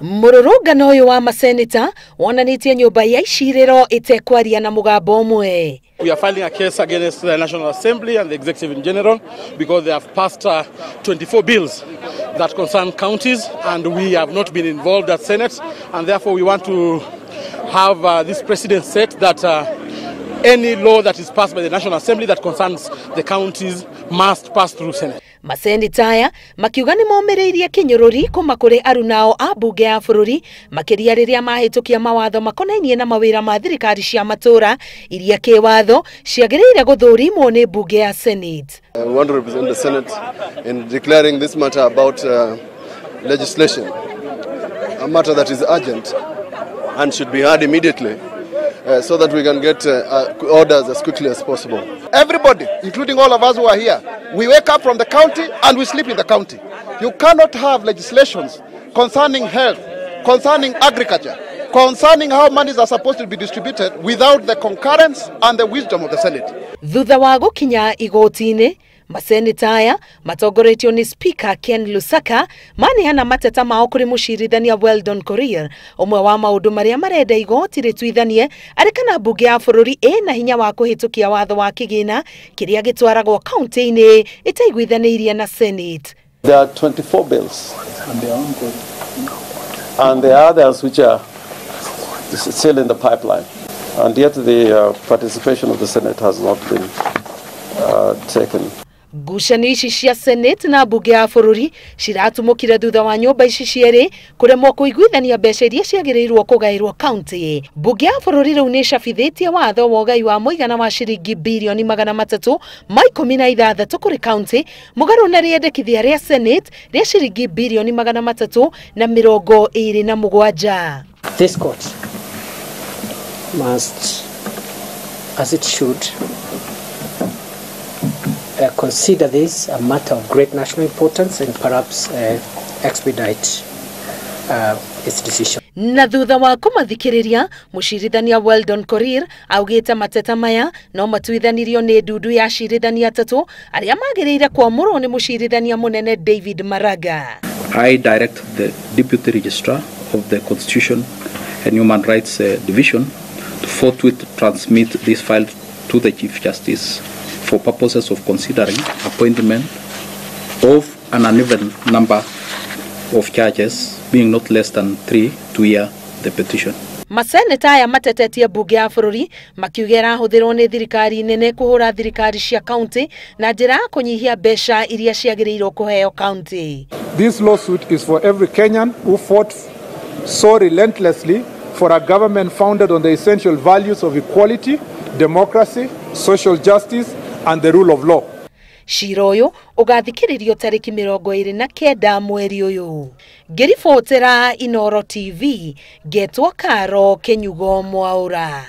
Mũrũrũngano ũyũ wa maseneta wonanĩtie nyũmba ya icirĩro ĩtekwaria na mũgambo ũmwe. We are filing a case against the National Assembly and the executive in general because they have passed 24 bills that concern counties, and we have not been involved at Senate, and therefore we want to have this precedent set that any law that is passed by the National Assembly that concerns the counties must pass through Senate. Maseneta aya makiuga nĩ momĩrĩirie kĩnyũrũri kuma kũrĩ arunao a mbunge ya bũrũri makĩria rĩrĩa mahĩtũkia mawatho makonainie na mawĩra ma thirikari cia matũra iria kĩwatho ciagĩrĩire gũthũrimwo nĩ mbunge ya Senate. We want to represent the Senate in declaring this matter about legislation, a matter that is urgent and should be heard immediately. So that we can get orders as quickly as possible. Everybody, including all of us who are here, we wake up from the county and we sleep in the county. You cannot have legislations concerning health, concerning agriculture, concerning how monies are supposed to be distributed without the concurrence and the wisdom of the Senate. Thutha wa gũkinya igoti-inĩ, maseneta aya matongoretio nĩ Speaker Ken Lusaka maneana mateta mao kũrĩ mũcirithania Weldon Korir. Ũmwe wa maũndũ marĩa marenda igoti rĩtuithanie arĩ kana mbunge ya bũrũri ĩna hinya wa kũhĩtũkia watho wa kĩgĩna kĩrĩa gĩtwaragwo kaunti-inĩ ĩtaiguithanĩirie na Senate. There are 24 bills and there are others which are still in the pipeline, and yet the participation of the Senate has not been taken. Ngucanio ici cia Senate na mbunge ya bũrũri ciratumũkire thutha wa nyũmba ici cierĩ kũremwo kũiguithania mbeca iria ciagĩrĩirwo kũgaĩrwo kaunti. Mbunge ya bũrũri rĩu nĩ ĩcabithĩtie watho wa ũgai wa mũigana wa ciringi birioni 316 kũrĩ kaunti mũgarũ na rĩendekithia rĩa Senate rĩa ciringi birioni 327. This court must, as it should, consider this a matter of great national importance and perhaps expedite its decision. Na thutha wa kũmathikĩrĩria, mũcirithania Weldon Korir augĩte mateta maya no matuithanirio nĩ ndundu ya acirithania atatũ arĩa magĩrĩire kwamũrwo nĩ mũcirithania mũnene David Maraga. I direct the Deputy Registrar of the Constitution and Human Rights Division to forthwith transmit this file to the Chief Justice for purposes of considering appointment of an uneven number of judges, being not less than 3, to hear the petition. Maseneta aya matetetie mbunge ya bũrũri makiuga ĩrahũthĩrwo nĩ thirikari nene kũhũra thirikari cia kaunti na njĩra ya kũnyihia mbeca iria ciagĩrĩirwo kũheo kaunti. This lawsuit is for every Kenyan who fought so relentlessly for a government founded on the essential values of equality, democracy, social justice and the rule of law. Cira ũyũ ũgathikĩrĩrio tarĩki 29 mweri ũyũ. Ngĩribotera Inooro TV, ngetwo Karo Kĩnyugo Mwaũra.